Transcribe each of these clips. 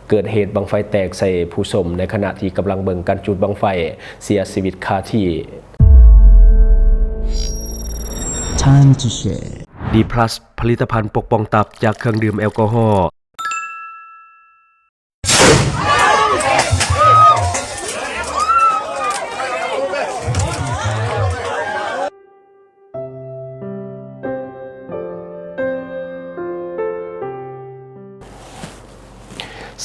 ເກີດເຫດບັ້ງໄຟແຕກໃສ່ຜູ້ຊົມໃນຂະນະທີ່ກຳລັງເບິ່ງການຈູດບັ້ງໄຟ, ເສຍຊີວິດຄາທີ່. Time to share. D plus ຜະລິດຕະພັນປົກປ້ອງຕັບຈາກເຄື່ອງດື່ມແອລກໍຮໍ.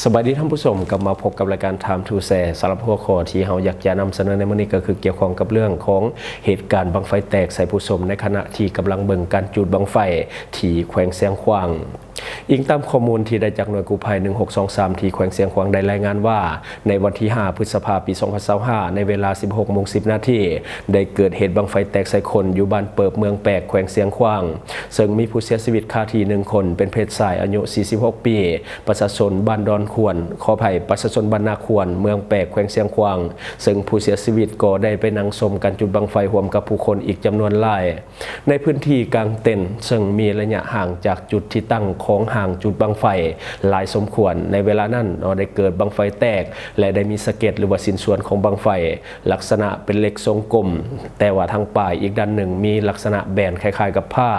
ສະບາຍດີທ່ານຜູ້ຊົມ, ກັບມາພົບກັບລາຍການ Time to Share. ສຳລັບຫົວຂໍ້ທີ່ເຮົາຢາກຈະນຳສະເໜີໃນມື້ນີ້ ກໍຄືກ່ຽວຂ້ອງກັບເລື່ອງຂອງເຫດການບັ້ງໄຟແຕກໃສ່ຜູ້ຊົມໃນຂະນະທີ່ກຳລັງເບິ່ງການຈູດບັ້ງໄຟທີ່ແຂວງຊຽງຂວາງ. ອີງຕາມຂໍ້ມູນທີ່ໄດ້ຈາກໜ່ວຍກູ້ໄພໜຶ່ງຫົກສອງສາມ ທີ່ແຂວງຊຽງຂວາງໄດ້ລາຍງານວ່າ ໃນວັນທີຫ້າ ພຶດສະພາ ປີສອງພັນຊາວຫ້າ ໃນເວລາສິບຫົກໂມງສິບນາທີ ໄດ້ເກີດເຫດບັ້ງໄຟແຕກໃສ່ຄົນຢູ່ບ້ານເປີບ ເມືອງແປກ ແຂວງຊຽງຂວາງ, ເຊິ່ງມີຜູ້ເສຍຊີວິດຄາທີ່ໜຶ່ງຄົນ ເປັນເພດຊາຍ ອາຍຸສີ່ສິບຫົກປີ ປະຊາຊົນບ້ານດອນຄວນ, ຂໍອະໄພ, ປະຊາຊົນບ້ານນາຄວນ ເມືອງແປກ ແຂວງຊຽງຂວາງ, ເຊິ່ງຜູ້ເສຍຊີວິດກໍໄດ້ໄປນັ່ງຊົມການຈູດບັ້ງໄຟຮ່ວມກັບຜູ້ຄົນອີກຈຳນວນຫຼາຍ. ໃນພື້ນທີ່ກາງເຕັນ ເຊິ່ງມີໄລຍະຫ່າງຈາກຈຸດທີ່ຕັ້ງຂອງຫ້າງຈູດບັ້ງໄຟຫຼາຍສົມຄວນ, ໃນເວລານັ້ນເນາະ ໄດ້ເກີດບັ້ງໄຟແຕກ ແລະ ໄດ້ມີສະເກັດ ຫຼືວ່າຊິ້ນສ່ວນຂອງບັ້ງໄຟ ລັກສະນະເປັນເຫຼັກຊົງກົມ, ແຕ່ວ່າທາງປາຍອີກດ້ານໜຶ່ງມີລັກສະນະແບນຄ້າຍໆກັບຜ້າ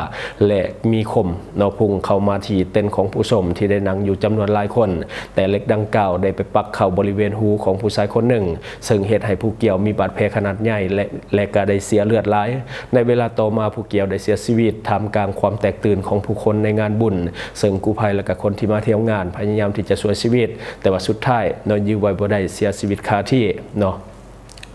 ແລະ ມີຄົມເນາະ ພຸ່ງເຂົ້າມາທີ່ເຕັນຂອງຜູ້ຊົມທີ່ໄດ້ນັ່ງຢູ່ຈຳນວນຫຼາຍຄົນ, ແຕ່ເຫຼັກດັ່ງກ່າວໄດ້ໄປປັກເຂົ້າບໍລິເວນຫູຂອງຜູ້ຊາຍຄົນໜຶ່ງ, ເຊິ່ງເຮັດໃຫ້ຜູ້ກ່ຽວມີບາດແຜຂະໜາດໃຫຍ່ ແລະ ແລະ ກໍໄດ້ເສຍເລືອດຫຼາຍ. ໃນເວລາຕໍ່ມາ ຜູ້ກ່ຽວໄດ້ເສຍຊີວິດທ່າມກາງຄວາມແຕກຕື່ນຂອງຜູ້ຄົນໃນງານບຸນ, ເຊິ່ງກູ້ໄພ ແລະ ກະຄົນທີ່ມາທ່ຽວງານພະຍາຍາມທີ່ຈະຊ່ວຍຊີວິດ, ແຕ່ວ່າສຸດທ້າຍເນາະ ຢື້ອໄວ້ບໍ່ໄດ້ ເສຍຊີວິດຄາທີ່ເນາະ.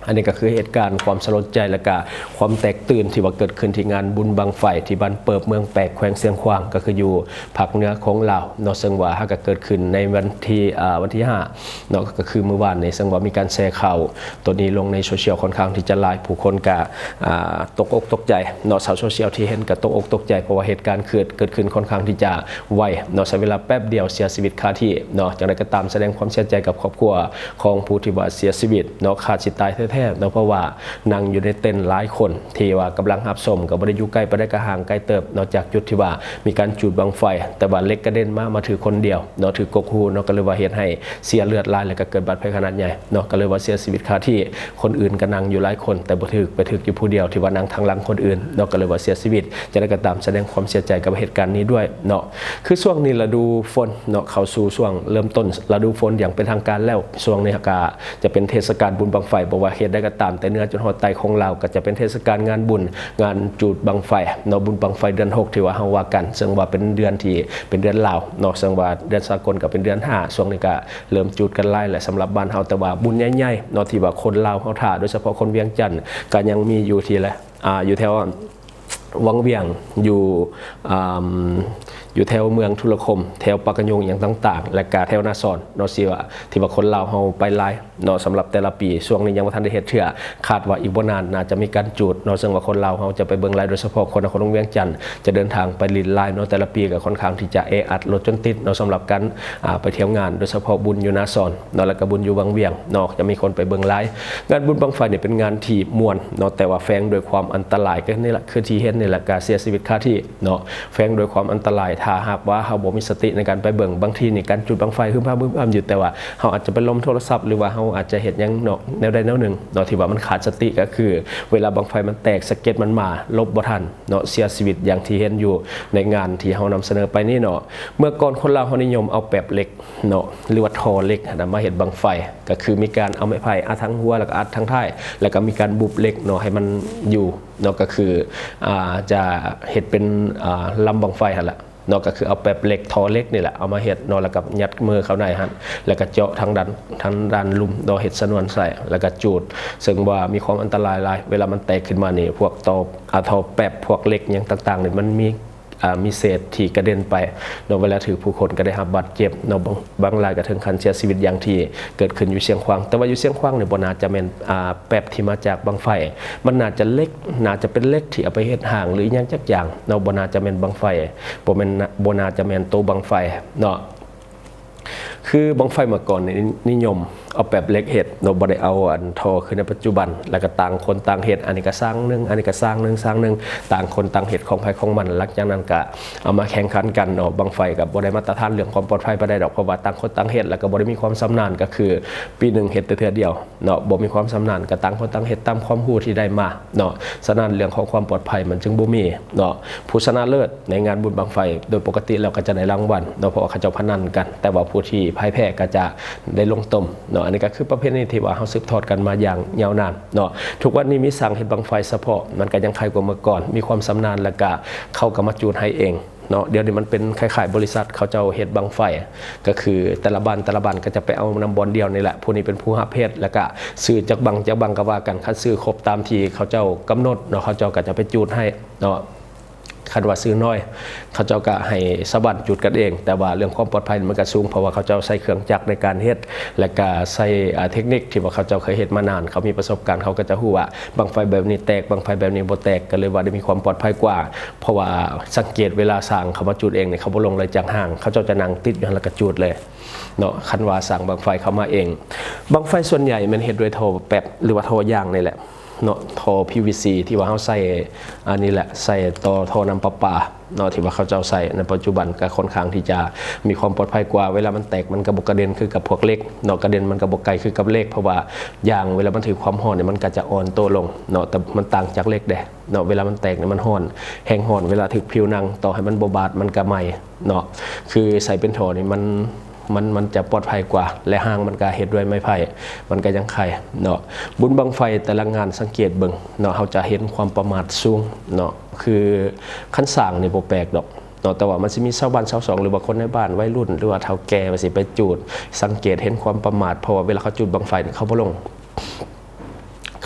ອັນນີ້ກໍຄືເຫດການຄວາມສະຫຼົດໃຈ ແລະ ກະຄວາມແຕກຕື່ນທີ່ວ່າເກີດຂຶ້ນທີ່ງານບຸນບັ້ງໄຟທີ່ບ້ານເປີບ ເມືອງແປກ ແຂວງຊຽງຂວາງ, ກໍຄືຢູ່ພາກເໜືອຂອງລາວເນາະ, ເຊິ່ງວ່າຫາກະເກີດຂຶ້ນໃນວັນທີ ອ່າ ວັນທີຫ້າ ເນາະ ກໍຄືມື້ວານນີ້, ເຊິ່ງວ່າມີການແຊຂ່າວໂຕນີ້ລົງໃນໂຊຊຽວຄ່ອນຂ້າງທີ່ຈະຫຼາຍ, ຜູ້ຄົນກະ ອ່າ ຕົກອົກຕົກໃຈເນາະ, ຊາວໂຊຊຽວທີ່ເຫັນກະຕົກອົກຕົກໃຈ ເພາະວ່າເຫດການເກີດ ເກີດຂຶ້ນຄ່ອນຂ້າງທີ່ຈະໄວເນາະ, ໃຊ້ເວລາແປັບດຽວເສຍຊີວິດຄາທີ່ເນາະ. ຈັ່ງໃດກໍຕາມ ສະແດງຄວາມເສຍໃຈກັບຄອບຄົວຂອງຜູ້ທີ່ວ່າເສຍຊີວິດເນາະ, ຄາດຊິຕາຍແທ້ໆເນາະ, ເພາະວ່ານັ່ງຢູ່ໃນເຕັນຫຼາຍຄົນ ທີ່ວ່າກຳລັງຮັບຊົມ, ກໍບໍ່ໄດ້ຢູ່ໃກ້ປານໃດ, ກໍຫ່າງໄກເຕີບເນາະ ຈາກຈຸດທີ່ວ່າມີການຈູດບັ້ງໄຟ, ແຕ່ວ່າເຫຼັກກະເດັນມາ ມາຖືກຄົນດຽວເນາະ, ຖືກກົກຫູເນາະ, ກໍເລີຍວ່າເຮັດໃຫ້ເສຍເລືອດຫຼາຍ ແລ້ວກໍເກີດບາດແຜຂະໜາດໃຫຍ່ເນາະ, ກໍເລີຍວ່າເສຍຊີວິດຄາທີ່. ຄົນອື່ນກໍນັ່ງຢູ່ຫຼາຍຄົນ ແຕ່ບໍ່ຖືກ, ໄປຖືກຢູ່ຜູ້ດຽວທີ່ວ່ານັ່ງທາງຫຼັງຄົນອື່ນເນາະ, ກໍເລີຍວ່າເສຍຊີວິດ. ຈັ່ງໃດກໍຕາມ ສະແດງຄວາມເສຍໃຈກັບເຫດການນີ້ດ້ວຍເນາະ. ຄືຊ່ວງນີ້ລະດູຝົນເນາະ ເຂົ້າສູ່ຊ່ວງເລີ່ມຕົ້ນລະດູຝົນຢ່າງເປັນທາງການແລ້ວ, ຊ່ວງນີ້ກໍຈະເປັນເທດສະການບຸນບັ້ງໄຟ, ບໍ່ວ່າເຫດໃດກໍຕາມ ແຕ່ເໜືອຈົນຮອດໃຕ້ຂອງລາວ ກໍຈະເປັນເທດສະການງານບຸນ ງານຈູດບັ້ງໄຟເນາະ, ບຸນບັ້ງໄຟເດືອນຫົກ ທີ່ວ່າເຮົາວ່າກັນ, ເຊິ່ງວ່າເປັນເດືອນທີ່ເປັນເດືອນລາວເນາະ, ເຊິ່ງວ່າເດືອນສາກົນກໍເປັນເດືອນຫ້າ. ຊ່ວງນີ້ກໍເລີ່ມຈູດກັນຫຼາຍແຫຼະສຳລັບບ້ານເຮົາ, ແຕ່ວ່າບຸນໃຫຍ່ໆເນາະ ທີ່ວ່າຄົນລາວເຮົາຖ້າ ໂດຍສະເພາະຄົນວຽງຈັນ ກໍຍັງມີຢູ່ທີ່ລະ ອ່າ ຢູ່ແຖວ ວັງວຽງ ຢູ່ ອ່າ ຢູ່ແຖວເມືອງທຸລະຄົມ ແຖວປາກກະຍງຫຍັງຕ່າງໆ ແລະກະແຖວນາຊອນເນາະ ທີ່ວ່າ ທີ່ວ່າຄົນລາວເຮົາໄປຫຼາຍເນາະ ສຳລັບແຕ່ລະປີ. ຊ່ວງນີ້ຍັງບໍ່ທັນໄດ້ເຮັດເທື່ອ, ຄາດວ່າອີກບໍ່ນານໜ້າຈະມີການຈູດເນາະ, ເຊິ່ງວ່າຄົນລາວເຮົາຈະໄປເບິ່ງຫຼາຍ ໂດຍສະເພາະຄົນນະຄອນຫຼວງວຽງຈັນ ຈະເດີນທາງໄປຫຼິ້ນຫຼາຍເນາະ, ແຕ່ລະປີກໍຄ່ອນຂ້າງທີ່ຈະແອອັດ ລົດຈົນຕິດເນາະ ສຳລັບການ ອ່າ ໄປທ່ຽວງານ ໂດຍສະເພາະບຸນຢູ່ນາຊອນເນາະ ແລະກະບຸນຢູ່ວັງວຽງເນາະ ຈະມີຄົນໄປເບິ່ງຫຼາຍ. ງານບຸນບັ້ງໄຟນີ້ເປັນງານທີ່ມ່ວນເນາະ ແຕ່ວ່າແຝງດ້ວຍຄວາມອັນຕະລາຍ ກໍນີ້ລະ ຄືທີ່ເຫັນນີ້ລະ ກະເສຍຊີວິດຄາທີ່ເນາະ ແຝງດ້ວຍຄວາມອັນຕະລາຍ. ຖ້າຫາກວ່າເຮົາບໍ່ມີສະຕິໃນການໄປເບິ່ງ ບາງທີນີ້ການຈູດບັ້ງໄຟຮຶມພາບຮຶມພາບຢູ່ ແຕ່ວ່າເຮົາອາດຈະໄປລົ້ມໂທລະສັບ ຫຼືວ່າເຮົາອາດຈະເຮັດຫຍັງເນາະ ແນວໃດແນວໜຶ່ງເນາະ ທີ່ວ່າມັນຂາດສະຕິ ກໍຄືເວລາບັ້ງໄຟມັນແຕກ ສະເກັດມັນມາ ຫຼົບບໍ່ທັນເນາະ ເສຍຊີວິດ ຢ່າງທີ່ເຫັນຢູ່ໃນງານທີ່ເຮົານຳສະເໜີໄປນີ້ເນາະ. ເມື່ອກ່ອນຄົນລາວເຮົານິຍົມເອົາແປັບເຫຼັກ ເນາະ ຫຼືວ່າທໍ່ເຫຼັກຫັ້ນນະ ມາເຮັດບັ້ງໄຟ ກໍຄືມີການເອົາໄມ້ໄຜ່ອັດທາງຫົວ ແລ້ວກໍອັດທາງທ້າຍ ແລ້ວກໍມີການບຸບເຫຼັກເນາະ ໃຫ້ມັນຢູ່ເນາະ ກໍຄື ອ່າ ຈະເຮັດເປັນ ອ່າ ລຳບັ້ງໄຟຫັ້ນລະເນາະ ກໍຄືເອົາແປັບເຫຼັກ ທໍ່ເຫຼັກນີ້ແຫຼະ ເອົາມາເຮັດເນາະ ແລ້ວກໍຍັດມືເຂົ້າໃນຫັ້ນ ແລ້ວກໍເຈາະທາງດ້ານ ທາງດ້ານລຸ່ມເນາະ ເຮັດຊະນວນໃສ່ ແລ້ວກໍຈູດ ເຊິ່ງວ່າມີຄວາມອັນຕະລາຍຫຼາຍ ເວລາມັນແຕກຂຶ້ນມານີ້ ພວກທໍ່ ອ່າ ທໍ່ແປັບ ພວກເຫຼັກຫຍັງຕ່າງໆນີ້ ມັນມີ ອ່າ ມີເສດທີ່ກະເດັນໄປເນາະ ເວລາຖືກຜູ້ຄົນກໍໄດ້ຮັບບາດເຈັບເນາະ ບາງ ບາງລາຍກໍເຖິງຂັ້ນເສຍຊີວິດ ຢ່າງທີ່ເກີດຂຶ້ນຢູ່ຊຽງຂວາງ. ແຕ່ວ່າຢູ່ຊຽງຂວາງນີ້ບໍ່ໜ້າຈະແມ່ນ ອ່າ ແປັບທີ່ມາຈາກບັ້ງໄຟ ມັນໜ້າຈະເຫຼັກ ໜ້າຈະເປັນເຫຼັກທີ່ເອົາໄປເຮັດຮ່າງ ຫຼືອີ່ຫຍັງຈັກຢ່າງເນາະ ບໍ່ໜ້າຈະແມ່ນບັ້ງໄຟ ບໍ່ແມ່ນ ບໍ່ໜ້າຈະແມ່ນໂຕບັ້ງໄຟເນາະ. ຄືບັ້ງໄຟເມື່ອກ່ອນນີ້ນິຍົມເອົາແປບເຫຼັກເຮັດເນາະ ບໍ່ໄດ້ເອົາອັນທໍ່ຄືໃນປັດຈຸບັນ ແລ້ວກໍຕ່າງຄົນຕ່າງເຮັດ ອັນນີ້ກໍຊ່າງໜຶ່ງ ອັນນີ້ກໍຊ່າງໜຶ່ງ ຊ່າງໜຶ່ງ ຕ່າງຄົນຕ່າງເຮັດຂອງໃຜຂອງມັນ ຫຼັງຈາກນັ້ນກໍເອົາມາແຂ່ງຂັນກັນເນາະ. ບັ້ງໄຟກໍບໍ່ໄດ້ມາດຕະຖານເລື່ອງຄວາມປອດໄພປານໃດດອກ ເພາະວ່າຕ່າງຄົນຕ່າງເຮັດ ແລ້ວກໍບໍ່ໄດ້ມີຄວາມຊຳນານ ກໍຄືປີໜຶ່ງເຮັດແຕ່ເທື່ອດຽວ ເນາະ ບໍ່ມີຄວາມຊຳນານ ກໍຕ່າງຄົນຕ່າງເຮັດຕາມຄວາມຮູ້ທີ່ໄດ້ມາເນາະ. ສະນັ້ນເລື່ອງຂອງຄວາມປອດໄພມັນຈຶ່ງບໍ່ມີເນາະ. ຜູ້ຊະນະເລີດໃນງານບຸນບັ້ງໄຟ ໂດຍປົກກະຕິແລ້ວກໍຈະໄດ້ລາງວັນເນາະ ເພາະວ່າເຂົາເຈົ້າພະນັນກັນ ແຕ່ວ່າຜູ້ທີ່ພ່າຍແພ້ກໍຈະໄດ້ລົງຕົມເນາະ. ອັນນີ້ກໍຄືປະເພນີທີ່ວ່າເຮົາສືບທອດກັນມາຢ່າງຍາວນານເນາະ. ທຸກວັນນີ້ມີຊ່າງເຮັດບັ້ງໄຟສະເພາະ ມັນກໍຍັງໄຄກວ່າເມື່ອກ່ອນ ມີຄວາມຊຳນານ ແລ້ວກໍເຂົາກໍມາຈູດໃຫ້ເອງ ເນາະ. ດຽວນີ້ມັນເປັນຄ້າຍໆບໍລິສັດເຂົາເຈົ້າເຮັດບັ້ງໄຟ ກໍຄືແຕ່ລະບ້ານ ແຕ່ລະບ້ານກໍຈະໄປເອົານຳບ່ອນດຽວນີ້ແຫຼະ ຜູ້ນີ້ເປັນຜູ້ຮັບເຮັດ ແລ້ວກະຊື້ຈັກບັ້ງ ຈັກບັ້ງກໍວ່າກັນ. ຄັນຊື້ຄົບຕາມທີ່ເຂົາເຈົ້າກຳນົດເນາະ ເຂົາເຈົ້າກໍຈະໄປຈູດໃຫ້ເນາະ. ຄັນວ່າຊື້ໜ້ອຍ ເຂົາເຈົ້າກໍໃຫ້ຊາວບ້ານຈູດກັນເອງ. ແຕ່ວ່າເລື່ອງຄວາມປອດໄພມັນກໍສູງ ເພາະວ່າເຂົາເຈົ້າໃຊ້ເຄື່ອງຈັກໃນການເຮັດ ແລ້ວກະໃຊ້ ອາ ເທັກນິກທີ່ວ່າເຂົາເຈົ້າເຄີຍເຮັດມານານ ເຂົາມີປະສົບການ ເຂົາກໍຈະຮູ້ວ່າບັ້ງໄຟແບບນີ້ແຕກ ບັ້ງໄຟແບບນີ້ບໍ່ແຕກ ກໍເລີຍວ່າໄດ້ມີຄວາມປອດໄພກວ່າ. ເພາະວ່າສັງເກດເວລາຊ່າງເຂົາມາຈູດເອງນີ້ ເຂົາບໍ່ລົງເລີຍຈາກຫ້າງ ເຂົາເຈົ້າຈະນັ່ງຕິດຢູ່ຫັ້ນແລ້ວກໍຈູດເລີຍເນາະ. ຄັນວ່າຊ່າງບັ້ງໄຟເຂົາມາເອງ ບັ້ງໄຟສ່ວນໃຫຍ່ແມ່ນເຮັດດ້ວຍທໍ່ແປັບ ຫຼືວ່າທໍ່ຢາງນີ້ແຫຼະເນາະ ທໍ່ ພີວີຊີ ທີ່ວ່າເຮົາໃສ່ອັນນີ້ແຫຼະ ໃສ່ຕໍ່ທໍ່ນ້ຳປະປາເນາະ ທີ່ວ່າເຂົາເຈົ້າໃສ່ໃນປັດຈຸບັນ ກໍຄ່ອນຂ້າງທີ່ຈະມີຄວາມປອດໄພກວ່າ. ເວລາມັນແຕກມັນກໍບໍ່ກະເດັນຄືກັບພວກເຫຼັກເນາະ ກະເດັນມັນກໍບໍ່ໄກຄືກັບເຫຼັກ ເພາະວ່າຢາງເວລາມັນຖືກຄວາມຮ້ອນນີ້ ມັນກໍຈະອ່ອນໂຕລົງເນາະ. ແຕ່ມັນຕ່າງຈາກເຫຼັກເດ້ ເນາະ ເວລາມັນແຕກນີ້ມັນຮ້ອນ ແຮງຮ້ອນ ເວລາຖືກຜິວໜັງ ຕໍ່ໃຫ້ມັນບໍ່ບາດມັນກໍໄໝ້ເນາະ. ຄືໃສ່ເປັນທໍ່ນີ້ມັນ ມັນ ມັນຈະປອດໄພກວ່າ ແລະ ຫ້າງມັນກໍເຮັດດ້ວຍໄມ້ໄຜ່ ມັນກໍຍັງໄຄເນາະ. ບຸນບັ້ງໄຟແຕ່ລະງານສັງເກດເບິ່ງເນາະ ເຮົາຈະເຫັນຄວາມປະໝາດສູງເນາະ. ຄືຄັນສ້າງນີ້ບໍ່ແປກດອກເນາະ ແຕ່ວ່າມັນຊິມີຊາວບ້ານຊາວຊ່ອງ ຫຼືວ່າຄົນໃນບ້ານ ໄວລຸ້ນ ຫຼືວ່າເຖົ້າແກ່ວ່າຊິໄປຈູດ ສັງເກດເຫັນຄວາມປະໝາດ ເພາະວ່າເວລາເຂົາຈູດບັ້ງໄຟນີ້ ເຂົາບໍ່ລົງ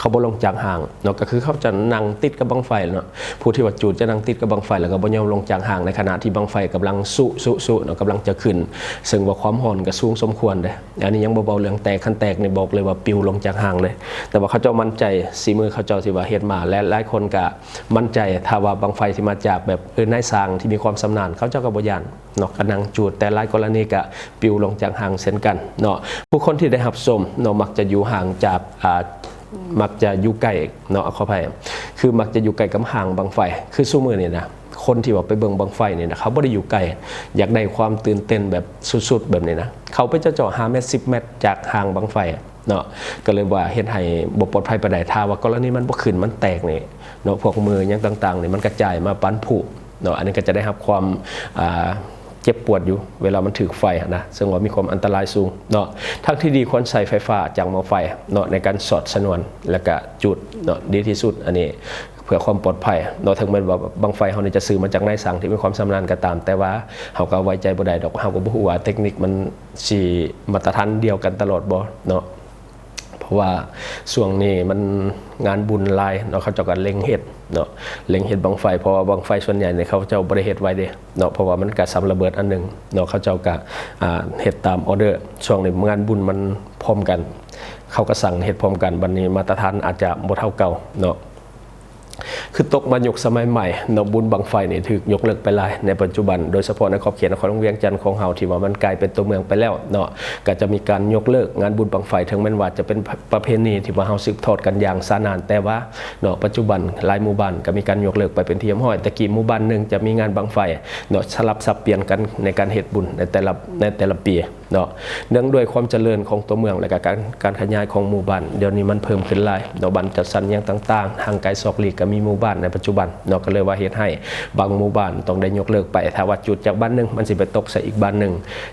ເຂົາບໍ່ລົງຈາກຫ້າງເນາະ ກໍຄືເຂົາຈະນັ່ງຕິດກັບບັ້ງໄຟເນາະ. ຜູ້ທີ່ວ່າຈູດຈະນັ່ງຕິດກັບບັ້ງໄຟ ແລ້ວກໍບໍ່ຍອມລົງຈາກຫ້າງ ໃນຂະນະທີ່ບັ້ງໄຟກຳລັງຊຸ ຊຸ ຊຸເນາະ ກຳລັງຈະຂຶ້ນ ເຊິ່ງວ່າຄວາມຮ້ອນກໍສູງສົມຄວນເດ້. ອັນນີ້ຍັງບໍ່ເວົ້າເລື່ອງແຕກ ຄັນແຕກນີ້ບອກເລີຍວ່າປິວລົງຈາກຫ້າງເລີຍ. ແຕ່ວ່າເຂົາເຈົ້າໝັ້ນໃຈ ສີມືເຂົາເຈົ້າທີ່ວ່າເຮັດມາ ແລະ ຫຼາຍຄົນກໍໝັ້ນໃຈ ຖ້າວ່າບັ້ງໄຟທີ່ມາຈາກແບບ ເອີ ນາຍຊ່າງທີ່ມີຄວາມຊຳນານ ເຂົາເຈົ້າກໍບໍ່ຢ້ານ ເນາະ ກະນັ່ງຈູດ ແຕ່ຫຼາຍກໍລະນີກະປິວລົງຈາກຫ້າງເຊັ່ນກັນເນາະ. ຜູ້ຄົນທີ່ໄດ້ຮັບຊົມເນາະ ມັກຈະຢູ່ຫ່າງຈາກ ອາ ມັກຈະຢູ່ໃກ້ເນາະ ຂໍອະໄພ ຄືມັກຈະຢູ່ໃກ້ກັບຫ້າງບັ້ງໄຟ. ຄືຊຸມື້ນີ້ນະ ຄົນທີ່ວ່າໄປເບິ່ງບັ້ງໄຟນີ້ນະ ເຂົາບໍ່ໄດ້ຢູ່ໃກ້ ຢາກໄດ້ຄວາມຕື່ນເຕັ້ນແບບສຸດໆແບບນີ້ນະ ເຂົາໄປເຈາະໆ ຫ້າແມັດ ສິບແມັດ ຈາກຫ້າງບັ້ງໄຟເນາະ ກໍເລີຍວ່າເຮັດໃຫ້ບໍ່ປອດໄພປານໃດ. ຖ້າວ່າກໍລະນີມັນບໍ່ຂຶ້ນ ມັນແຕກນີ້ເນາະ ພວກມືຫຍັງຕ່າງໆນີ້ ມັນກະຈາຍມາປານຜຸ ເນາະ. ອັນນີ້ກໍຈະໄດ້ຮັບຄວາມ ອ່າ ເຈັບປວດຢູ່ເວລາມັນຖືກໄຟຫັ້ນນະ ເຊິ່ງວ່າມີຄວາມອັນຕະລາຍສູງເນາະ. ທາງທີ່ດີຄວນໃຊ້ໄຟຟ້າຈາກໝໍ້ໄຟເນາະ ໃນການສອດຊະນວນ ແລ້ວກະຈູດເນາະ ດີທີ່ສຸດ. ອັນນີ້ເພື່ອຄວາມປອດໄພເນາະ. ເຖິງແມ່ນວ່າບັ້ງໄຟເຮົານີ້ຈະຊື້ມາຈາກນາຍຊ່າງທີ່ມີຄວາມຊຳນານກໍຕາມ ແຕ່ວ່າເຮົາກໍໄວ້ໃຈບໍ່ໄດ້ດອກ ເຮົາກໍບໍ່ຮູ້ວ່າເຕັກນິກມັນຊິມາດຕະຖານດຽວກັນຕະຫຼອດບໍ່ເນາະ. ເພາະວ່າຊ່ວງນີ້ມັນງານບຸນຫຼາຍເນາະ ເຂົາເຈົ້າກໍເລັ່ງເຮັດເນາະ ເລັ່ງເຮັດບັ້ງໄຟ ເພາະວ່າບັ້ງໄຟສ່ວນໃຫຍ່ນີ້ເຂົາເຈົ້າບໍ່ໄດ້ເຮັດໄວເດ້ເນາະ ເພາະວ່າມັນກໍຊຳລະເບີດອັນໜຶ່ງເນາະ ເຂົາເຈົ້າກໍ ອ່າ ເຮັດຕາມອໍເດີ. ຊ່ວງນີ້ງານບຸນມັນພ້ອມກັນ ເຂົາກໍສັ່ງເຮັດພ້ອມກັນ ບັດນີ້ມາດຕະຖານອາດຈະບໍ່ເທົ່າເກົ່າເນາະ. ຄືຕົກມາຍຸກສະໄໝໃໝ່ເນາະ ບຸນບັ້ງໄຟນີ້ຖືກຍົກເລີກໄປຫຼາຍໃນປັດຈຸບັນ ໂດຍສະເພາະໃນຂອບເຂດນະຄອນຫຼວງວຽງຈັນຂອງເຮົາ ທີ່ວ່າມັນກາຍເປັນຕົວເມືອງໄປແລ້ວເນາະ ກໍຈະມີການຍົກເລີກງານບຸນບັ້ງໄຟ. ເຖິງແມ່ນວ່າຈະເປັນປະ ປະເພນີທີ່ວ່າເຮົາສືບທອດກັນຢ່າງຊານານ ແຕ່ວ່າເນາະ ປັດຈຸບັນຫຼາຍໝູ່ບ້ານກໍມີການຍົກເລີກໄປເປັນທີ່ຮຽບຮ້ອຍ. ແຕ່ກີ້ໝູ່ບ້ານໜຶ່ງຈະມີງານບັ້ງໄຟເນາະ ສະຫຼັບສັບປ່ຽນກັນໃນການເຮັດບຸນໃນແຕ່ລະ ໃນແຕ່ລະປີ ເນາະ. ເນື່ອງດ້ວຍຄວາມຈະເລີນຂອງຕົວເມືອງ ແລະກະການ ການຂະຫຍາຍຂອງໝູ່ບ້ານ ດຽວນີ້ມັນເພີ່ມຂຶ້ນຫຼາຍເນາະ ບ້ານຈັດສັນຫຍັງຕ່າງໆ ຫ່າງໄກສອກຫຼີກກໍມີໝູ່ບ້ານໃນປັດຈຸບັນເນາະ ກໍເລີຍວ່າເຮັດໃຫ້ບາງໝູ່ບ້ານຕ້ອງໄດ້ຍົກເລີກໄປ. ຖ້າວ່າຈູດຈາກບ້ານໜຶ່ງ ມັນຊິໄປຕົກໃສ່ອີກບ້ານໜຶ່ງ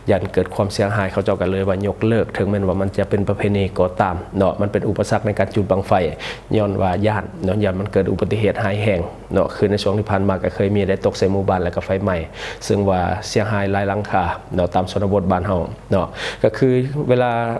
ຢ້ານເກີດຄວາມເສຍຫາຍ ເຂົາເຈົ້າກໍເລີຍວ່າຍົກເລີກ. ເຖິງແມ່ນວ່າມັນຈະເປັນປະເພນີກໍຕາມເນາະ ມັນເປັນອຸປະສັກໃນການຈູດບັ້ງໄຟ ຍ້ອນວ່າຢ້ານເນາະ ຢ້ານມັນເກີດອຸບັດຕິເຫດຮ້າຍແຮງ ເນາະ. ຄືໃນຊ່ວງທີ່ຜ່ານມາກໍເຄີຍມີໄດ້ຕົກໃສ່ໝູ່ບ້ານ ແລ້ວກໍໄຟໄໝ້ ເຊິ່ງວ່າເສຍຫາຍຫຼາຍຫຼັງຄາເນາະ ຕາມຊົນນະບົດບ້ານເຮົາເນາະ. ກໍຄືເວລາ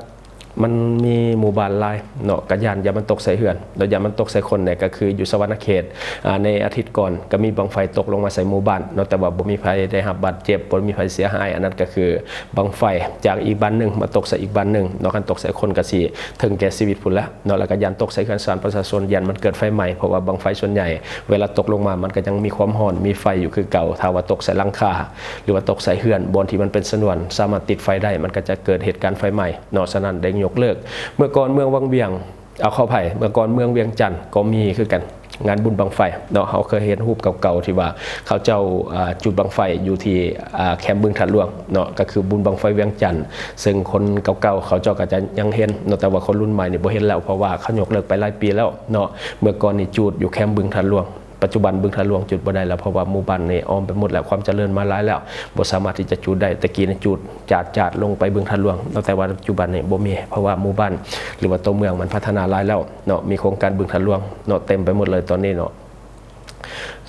ມັນມີໝູ່ບ້ານຫຼາຍເນາະ ກະຢ້ານ ຢ້ານມັນຕົກໃສ່ເຮືອນ ແລ້ວຢ້ານມັນຕົກໃສ່ຄົນແດ່ ກະຄືຢູ່ສະຫວັນນະເຂດ ອາ ໃນອາທິດກ່ອນກະມີບັ້ງໄຟຕົກລົງມາໃສ່ໝູ່ບ້ານເນາະ ແຕ່ວ່າບໍ່ມີໃຜໄດ້ຮັບບາດເຈັບ ບໍ່ມີໃຜເສຍຫາຍ. ອັນນັ້ນກະຄືບັ້ງໄຟຈາກອີກບ້ານໜຶ່ງມາຕົກໃສ່ອີກບ້ານໜຶ່ງເນາະ ຄັນຕົກໃສ່ຄົນກະຊິເຖິງແກ່ຊີວິດພຸ້ນແຫຼະເນາະ ແລ້ວກະຢ້ານຕົກໃສ່ເຮືອນຊານປະຊາຊົນ ຢ້ານມັນເກີດໄຟໄໝ້ ເພາະວ່າບັ້ງໄຟສ່ວນໃຫຍ່ເວລາຕົກລົງມາ ມັນກະຍັງມີຄວາມຮ້ອນ ມີໄຟຢູ່ຄືເກົ່າ. ຖ້າວ່າຕົກໃສ່ຫຼັງຄາ ຫຼືວ່າຕົກໃສ່ເຮືອນ ບ່ອນທີ່ມັນເປັນຊະນວນ ສາມາດຕິດໄຟໄດ້ ມັນກະຈະເກີດເຫດການໄຟໄໝ້ເນາະ. ສະນັ້ນໄດ້ຍົກເລີກ ເມື່ອກ່ອນເມືອງວັງວຽງ ເອົາ ຂໍອະໄພ ເມື່ອກ່ອນເມືອງວຽງຈັນກໍມີຄືກັນ ງານບຸນບັ້ງໄຟເນາະ. ເຮົາເຄີຍເຫັນຮູບເກົ່າໆ ທີ່ວ່າເຂົາເຈົ້າ ອາ ຈູດບັ້ງໄຟຢູ່ທີ່ ອາ ແຄມບຶງທາດຫຼວງເນາະ ກະຄືບຸນບັ້ງໄຟວຽງຈັນ ເຊິ່ງຄົນເກົ່າໆ ເຂົາເຈົ້າກະຈະຍັງເຫັນເນາະ ແຕ່ວ່າຄົນລຸ້ນໃໝ່ນີ້ບໍ່ເຫັນແລ້ວ ເພາະວ່າເຂົາຍົກເລີກໄປຫຼາຍປີແລ້ວເນາະ. ເມື່ອກ່ອນນີ້ຈູດຢູ່ແຄມບຶງທາດຫຼວງ ປັດຈຸບັນບຶງທາດຫຼວງຈູດບໍ່ໄດ້ແລ້ວ ເພາະວ່າໝູ່ບ້ານນີ້ອ້ອມໄປໝົດແລ້ວ ຄວາມຈະເລີນມາຫຼາຍແລ້ວ ບໍ່ສາມາດທີ່ຈະຈູດໄດ້. ແຕ່ກີ້ນີ້ຈູດຈາດໆ ລົງໄປບຶງທາດຫຼວງເນາະ ແຕ່ວ່າປັດຈຸບັນນີ້ບໍ່ມີ ເພາະວ່າໝູ່ບ້ານ ຫຼືວ່າຕົວເມືອງມັນພັດທະນາຫຼາຍແລ້ວເນາະ ມີໂຄງການບຶງທາດຫຼວງເນາະ ເຕັມໄປໝົດເລີຍຕອນນີ້ເນາະ.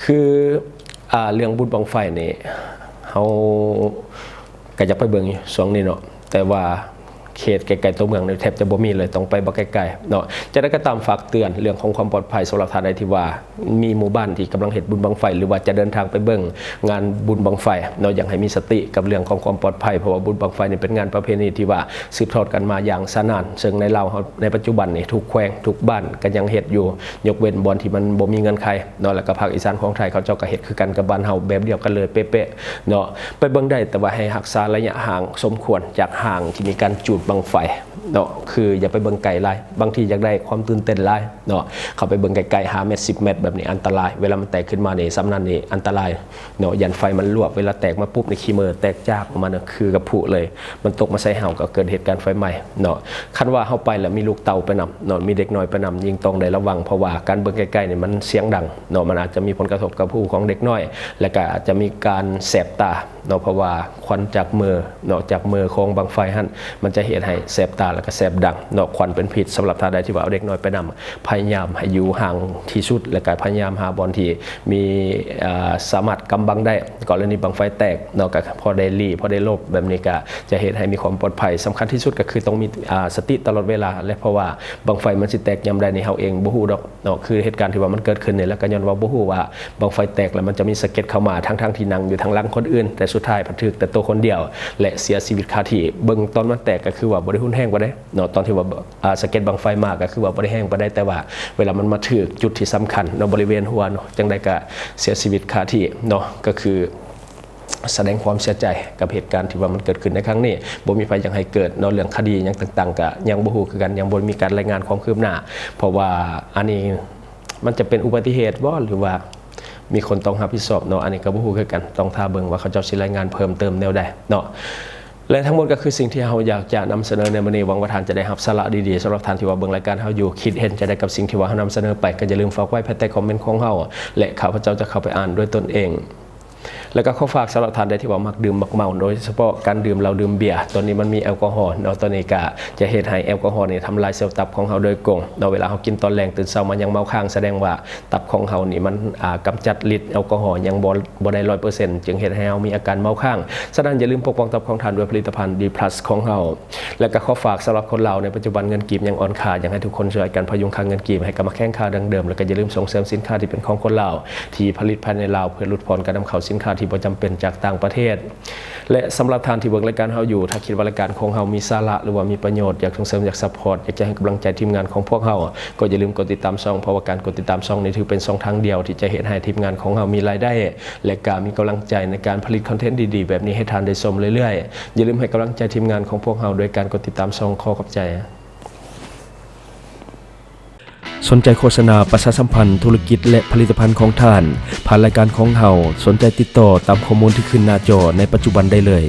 ຄື ອາ ເລື່ອງບຸນບັ້ງໄຟນີ້ ເຮົາກະຢາກໄປເບິ່ງຢູ່ຊ່ວງນີ້ເນາະ ແຕ່ວ່າ ເຂດໃກ້ໆຕົວເມືອງນີ້ແທບຈະບໍ່ມີເລີຍ ຕ້ອງໄປບໍ່ໄກໆເນາະ. ຈັ່ງໃດກໍຕາມ ຝາກເຕືອນເລື່ອງຂອງຄວາມປອດໄພ ສຳລັບທ່ານໃດທີ່ວ່າມີໝູ່ບ້ານທີ່ກຳລັງເຮັດບຸນບັ້ງໄຟ ຫຼືວ່າຈະເດີນທາງໄປເບິ່ງງານບຸນບັ້ງໄຟເນາະ ຢາກໃຫ້ມີສະຕິກັບເລື່ອງຂອງຄວາມປອດໄພ ເພາະວ່າບຸນບັ້ງໄຟນີ້ເປັນງານປະເພນີທີ່ວ່າສືບທອດກັນມາຢ່າງຊານານ ເຊິ່ງໃນລາວເຮົາໃນປັດຈຸບັນນີ້ ທຸກແຂວງທຸກບ້ານກໍຍັງເຮັດຢູ່ ຍົກເວັ້ນບ່ອນທີ່ມັນບໍ່ມີເງື່ອນໄຂເນາະ. ແລ້ວກໍພາກອີສານຂອງໄທ ເຂົາເຈົ້າກໍເຮັດຄືກັນກັບບ້ານເຮົາແບບດຽວກັນເລີຍເປະໆເນາະ ໄປເບິ່ງໄດ້ ແຕ່ວ່າໃຫ້ຮັກສາໄລຍະຫ່າງສົມຄວນຈາກຫ້າງທີ່ມີການຈູດບັ້ງໄຟ ເນາະ ຄືຢ່າໄປເບິ່ງໄກຫຼາຍ ບາງທີຢາກໄດ້ຄວາມຕື່ນເຕັ້ນຫຼາຍເນາະ ເຂົ້າໄປເບິ່ງໃກ້ໆ ຫ້າແມັດ ສິບແມັດ ແບບນີ້ອັນຕະລາຍ ເວລາມັນແຕກຂຶ້ນມານີ້ ສ່ຳນັ້ນນີ້ອັນຕະລາຍເນາະ ຢ້ານໄຟມັນລວກ ເວລາແຕກມາປຸບນີ້ ຂີ້ເໝີແຕກຈາກອອກມາ ຄືກັບຜຸເລີຍ ມັນຕົກມາໃສ່ເຮົາກໍເກີດເຫດການໄຟໄໝ້ເນາະ. ຄັນວ່າເຮົາໄປແລ້ວມີລູກເຕົ້າໄປນຳເນາະ ມີເດັກນ້ອຍໄປນຳ ຍິ່ງຕ້ອງໄດ້ລະວັງ ເພາະວ່າການເບິ່ງໃກ້ໆນີ້ມັນສຽງດັງເນາະ ມັນອາດຈະມີຜົນກະທົບກັບຫູຂອງເດັກນ້ອຍ ແລະກະອາດຈະມີການແສບຕາ ເນາະ ເພາະວ່າຄວັນຈາກເໝີເນາະ ຈາກເໝີຂອງບັ້ງໄຟຫັ້ນ ມັນຈະເຮັດໃຫ້ແສບຕາ ແລະກະແສບດັງເນາະ ຄວັນເປັນພິດ. ສຳລັບທ່ານໃດທີ່ວ່າເອົາເດັກນ້ອຍໄປນຳ ພະຍາຍາມໃຫ້ຢູ່ຫ່າງທີ່ສຸດ ແລະກະພະຍາຍາມຫາບ່ອນທີ່ມີ ເອີ ສາມາດກຳບັງໄດ້ ກໍລະນີບັ້ງໄຟແຕກເນາະ ກະພໍໄດ້ຫຼີ້ ພໍໄດ້ຫຼົບ ແບບນີ້ກະຈະເຮັດໃຫ້ມີຄວາມປອດໄພ. ສຳຄັນທີ່ສຸດກະຄືຕ້ອງມີ ອາ ສະຕິຕະຫຼອດເວລາ ແລະເພາະວ່າບັ້ງໄຟມັນຊິແຕກຍາມໃດນີ້ ເຮົາເອງບໍ່ຮູ້ດອກ ເນາະ ຄືເຫດການທີ່ວ່າມັນເກີດຂຶ້ນນີ້ ແລ້ວກໍຍ້ອນວ່າບໍ່ຮູ້ວ່າບັ້ງໄຟແຕກ ແລ້ວມັນຈະມີສະເກັດເຂົ້າມາ ທັງໆທີ່ນັ່ງຢູ່ທາງຫຼັງຄົນອື່ນ ແຕ່ສຸດທ້າຍພັດຖືກແຕ່ໂຕຄົນດຽວ ແລະເສຍຊີວິດຄາທີ່. ເບິ່ງຕອນມັນແຕກກໍຄືວ່າບໍ່ໄດ້ຮຸນແຮງປານໃດເນາະ ຕອນທີ່ວ່າ ອາ ສະເກັດບັ້ງໄຟມາກໍຄືວ່າບໍ່ໄດ້ແຮງປານໃດ ແຕ່ວ່າເວລາມັນມາຖືກຈຸດທີ່ສຳຄັນເນາະ ບໍລິເວນຫົວເນາະ ຈັ່ງໃດກໍເສຍຊີວິດຄາທີ່ເນາະ ກໍຄື ສະແດງຄວາມເສຍໃຈກັບເຫດການທີ່ວ່າມັນເກີດຂຶ້ນໃນຄັ້ງນີ້. ບໍ່ມີໃຜຢາກໃຫ້ເກີດເນາະ ເລື່ອງຄະດີຫຍັງຕ່າງໆ ກະຍັງບໍ່ຮູ້ຄືກັນ ຍັງບໍ່ມີການລາຍງານຄວາມຄືບໜ້າ ເພາະວ່າອັນນີ້ມັນຈະເປັນອຸບັດຕິເຫດບໍ່ ຫຼືວ່າມີຄົນຕ້ອງຮັບຜິດຊອບເນາະ ອັນນີ້ກະບໍ່ຮູ້ຄືກັນ ຕ້ອງຖ້າເບິ່ງວ່າເຂົາເຈົ້າຊິລາຍງານເພີ່ມເຕີມແນວໃດເນາະ. ແລະທັງໝົດກໍຄືສິ່ງທີ່ເຮົາຢາກຈະນຳສະເໜີໃນມື້ນີ້ ຫວັງວ່າທ່ານຈະໄດ້ຮັບສາລະດີໆ. ສຳລັບທ່ານທີ່ວ່າເບິ່ງລາຍການເຮົາຢູ່ ຄິດເຫັນຈັ່ງໃດກັບສິ່ງທີ່ວ່າເຮົານຳສະເໜີໄປ ກໍຢ່າລືມຝາກໄວ້ພາຍໃຕ້ຄອມເມັນຂອງເຮົາ ແລະຂ້າພະເຈົ້າຈະເຂົ້າໄປອ່ານດ້ວຍຕົນເອງ. ແລ້ວກໍຂໍຝາກສຳລັບທ່ານໃດທີ່ວ່າມັກດື່ມມັກເມົາ ໂດຍສະເພາະການດື່ມເຫຼົ້າດື່ມເບຍ ຕົວນີ້ມັນມີແອລກໍຮອລເນາະ ຕົວນີ້ກະຈະເຮັດໃຫ້ແອລກໍຮອລນີ້ທຳລາຍເຊວຕັບຂອງເຮົາໂດຍກົງເນາະ. ເວລາເຮົາກິນຕອນແລງຕື່ນເຊົ້າມາຍັງເມົາຄ້າງ ສະແດງວ່າຕັບຂອງເຮົານີ້ມັນ ອາ ກຳຈັດລິດແອລກໍຮອລຍັງບໍ່ ບໍ່ໄດ້ຮ້ອຍເປີເຊັນ ຈຶ່ງເຮັດໃຫ້ເຮົາມີອາການເມົາຄ້າງ. ສະນັ້ນຢ່າລືມປົກປ້ອງຕັບຂອງທ່ານດ້ວຍຜະລິດຕະພັນ ດີພລັສ ຂອງເຮົາ. ແລະກໍຂໍຝາກສຳລັບຄົນລາວໃນປັດຈຸບັນເງິນກີບຍັງອ່ອນຄ່າ ຢາກໃຫ້ທຸກຄົນຊ່ວຍກັນພະຍຸງຄ່າເງິນກີບໃຫ້ກັບມາແຂງຄ່າດັ່ງເດີມ ແລະກໍຢ່າລືມສົ່ງເສີມສິນຄ້າທີ່ເປັນຂອງຄົນລາວ ທີ່ຜະລິດພາຍໃນລາວ ເພື່ອຫຼຸດຜ່ອນການນຳເຂົ້າສິນຄ້າທີ່ບໍ່ຈຳເປັນຈາກຕ່າງປະເທດ. ແລະສຳລັບທ່ານທີ່ເບິ່ງລາຍການເຮົາຢູ່ ຖ້າຄິດວ່າລາຍການຂອງເຮົາມີສາລະ ຫຼືວ່າມີປະໂຫຍດ ຢາກສົ່ງເສີມ ຢາກຊັບພອດ ຢາກຈະໃຫ້ກຳລັງໃຈທີມງານຂອງພວກເຮົາ ກໍຢ່າລືມກົດຕິດຕາມຊ່ອງ ເພາະວ່າການກົດຕິດຕາມຊ່ອງນີ້ຖືເປັນຊ່ອງທາງດຽວທີ່ຈະເຮັດໃຫ້ທີມງານຂອງເຮົາມີລາຍໄດ້ ແລະກະມີກຳລັງໃຈໃນການຜະລິດຄອນເທັນດີໆແບບນີ້ໃຫ້ທ່ານໄດ້ຊົມເລື້ອຍໆ. ຢ່າລືມໃຫ້ກຳລັງໃຈທີມງານຂອງພວກເຮົາໂດຍການກົດຕິດຕາມຊ່ອງ. ຂໍຂອບໃຈ. ສົນໃຈໂຄສະນາປະຊາສຳພັນທຸລະກິດ ແລະ ຜະລິດຕະພັນຂອງທ່ານ ຜ່ານລາຍການຂອງເຮົາ, ສົນໃຈຕິດຕໍ່ຕາມຂໍ້ມູນທີ່ຂຶ້ນໜ້າຈໍໃນປັດຈຸບັນໄດ້ເລີຍ.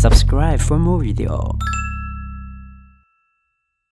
Subscribe for more video.